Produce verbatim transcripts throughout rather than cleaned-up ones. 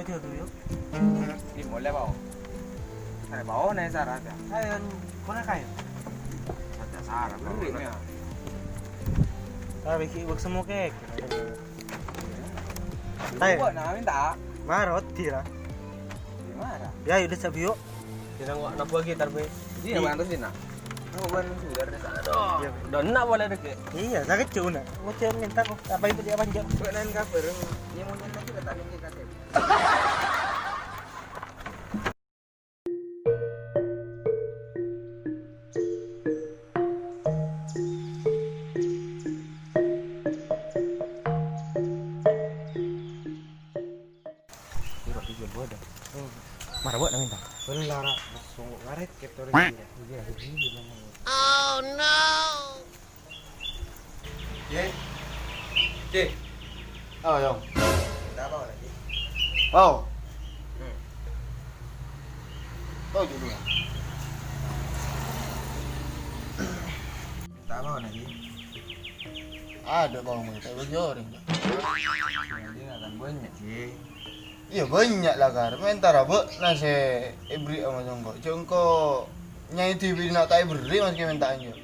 Ayo, tuh, yuk. Ini boleh, Bang. Ada bau nih, Sarah, ya? Ayo, anu, mana kayu? Ada Sarah, beri, ya. Tapi ki bak semua kek. Ayo. Buat nah, minta. Marot, tira. Gimana? Ya, udah, sabi, yuk. Kita nggak nabung lagi, tar, be. Iya, Bang, terus, Dina. Aku kan sudah ada sana. Aduh, iya, udah enak boleh deket. Iya, sakit, Cuk, nak. Mau cek minta kok. Apa itu dia panjang? Buat lain kabar. Ini mau nyanyi lagi, tak nyanyi, tak. Iro tiga boda. Hmm. Mara buat nang minta. Benar, Ra. Sungguh ngaret, gitu, Ra. Iya, iya, iya. Oh, no. Ye. Ye. Oh, Yong. Minta apa lagi? Oh. Hmm. Oh, dulu ya. Minta apa lagi? Ada bang, minta bagi orang. Jadi, nggak akan banyak, sih. Iya, banyak lah, Kar. Mentara bek nase ebri ama songko. Cuma engko nyai di bina tak ebri, mas, ke minta anjo.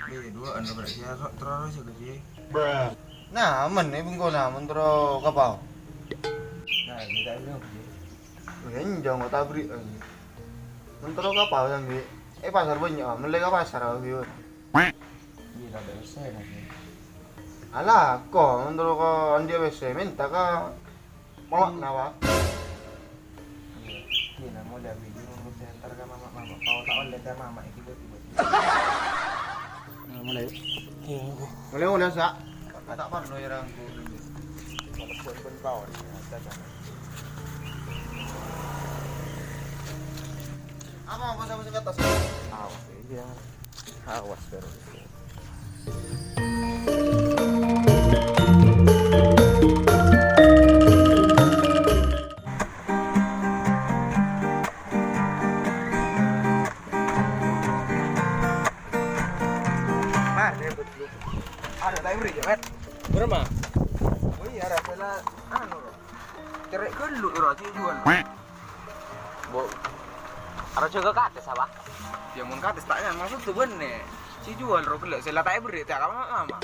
Iya, dua anu berarti ya, sok terus ya, Gusti. Nah, aman nih, bengko, nah, aman terus kapal. Nah, ini tak ebri, Gusti. Iya, enjang kok tabri, anjo. Mentara kapal, sambi. Eh, pasar banyak, ah. Mulai ke pasar, ah, biar. Iya, tak ada S C, Mas. Alah, kok, mentara ke andi S C, minta ke Mama, kenapa? Iya, iya, nah, mau lihat video, mau center ke mama, mama. Kau tak oleh ke mama, itu buat, buat. Nah, mulai. Iya, oke. Mulai, mulai, Sa. Tak, tak perlu ya, rangku. Kalau buat pun kau, ya, tak, tak. Apa, apa, sama, sama, atas? Awas, iya. Awas terus. Mar, dia betul. Ada tak beri, ya, Mat? Berapa? Oh iya, rasanya anu, loh. Cerek gelu, loh, sih jual. Bu, harus jaga kades apa? Ya, mon kades tak nyan, maksud tuh benne. Si jual ro gelu, saya tak beri, tak apa, apa.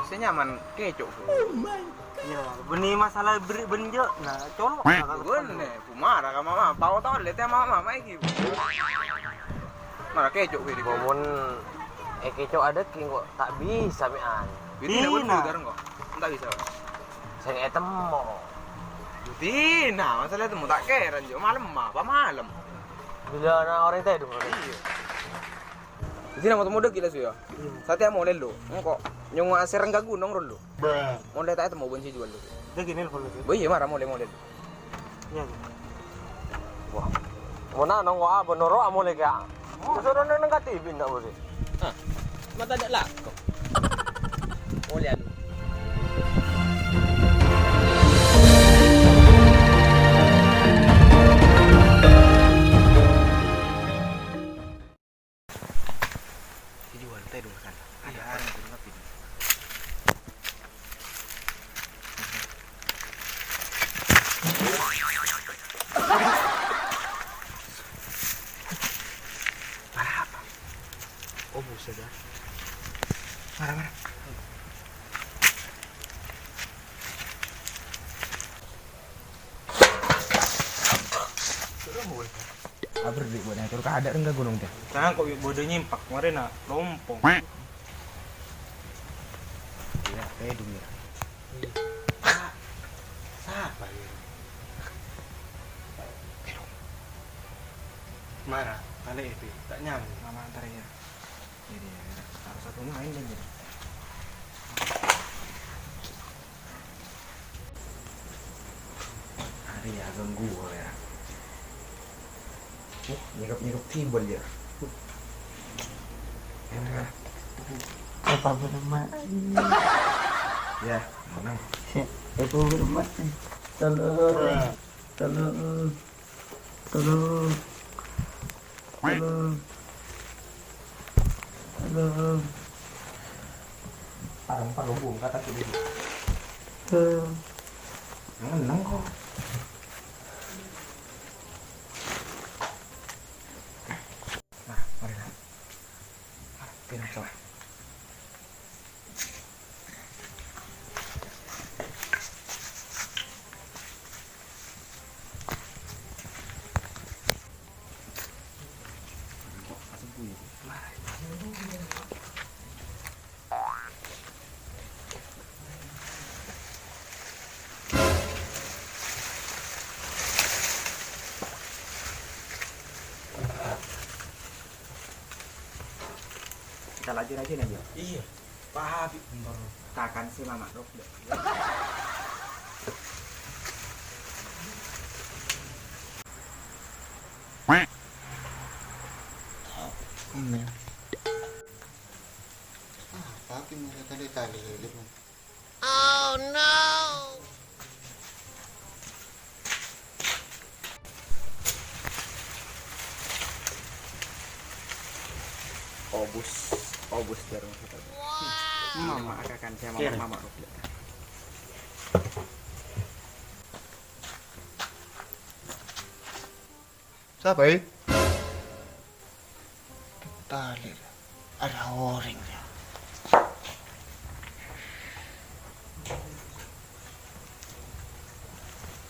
Sè nyaman kèco'. Oh my God. Iyâ, bânnè masalah bèrri' bân jâ'. Nah, colok. Bânnè, bu marah ka mama. Pao tolè tè mama iki. Marah kèco' bèrri'. Mon èkèco' adâghi' kok ta' bisa mè'an. Bèrri' nè, bân pudar kok. Ta' bisa. Sè ètemmo. Dina, masalah ètemmo ta' kèra, jâ' malem apa malem. Bilâ ana' orèng tèdung. Iyâ. Dina moto-moto gila sih ya. Satèya molè lo. Engko' nyongngo'a sèrèng ka ghunong ro lo. Molè ta' ètemmo bân sè juwâl lo. Dâgghi' nelpon lagi. Bo iyâ mara molè-molè lo. Iyâ. Wah. Mon ana' nongko' apa noro' amolè ka. Soro neng neng kati binna' bos. Hah. Mata dâ' lako. Molè anu. Dijual teh dulu kan. Ada orang dulu tapi. Marah apa? Oh, buset dah. Marah, marah. Abâr dhi' buat ngatur kadâ' rèng ka ghunong tè. Cangko' bi' bâdâ nyèmpak marèna lompong. Iyâ, tèdung iyâ. Sapa iyâ? Tèdung. Mara, talè' èbi, ta' nyaman. Mama antar iyâ. Iyâ, iyâ, iyâ. Harus satu main kan jadi. Arèya ganggu, ya. Uh, nyekap-nyekap timbal, ya. Uh. Ya, ya. Apa nama? Ya, menang. Aku nama. Tolong. Tolong. Tolong. Halo. Halo. Parang parlo bungka ta' ghi'. Halo. Menang kok. Nah, mari lah. Pindah coba. Kita laju-laju nih, Jo. Iya, Pak Habib, bentar. Kakan si Mama Rok, Jo. Apa ki mau tali-tali gitu? Oh no. Obus, obus jarum kita. Mama akakan saya mama Kira. Mama Rok. Sapa, eh? Tali. Ada orang ya.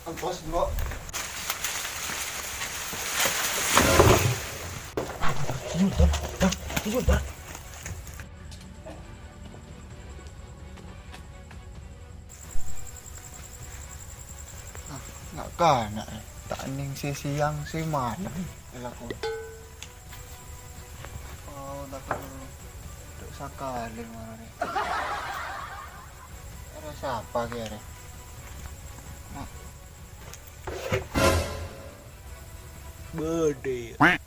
Ampos, Mbok. Tidur, Dar. Dar, tidur, Dar. Ah, na'-kana', eh. Ta' neng sè sèyang, sè malem, lakon. Oh, ta' perlu. Duk sakalè marè. Arè sapa kè arè? Nah. Bâdâ.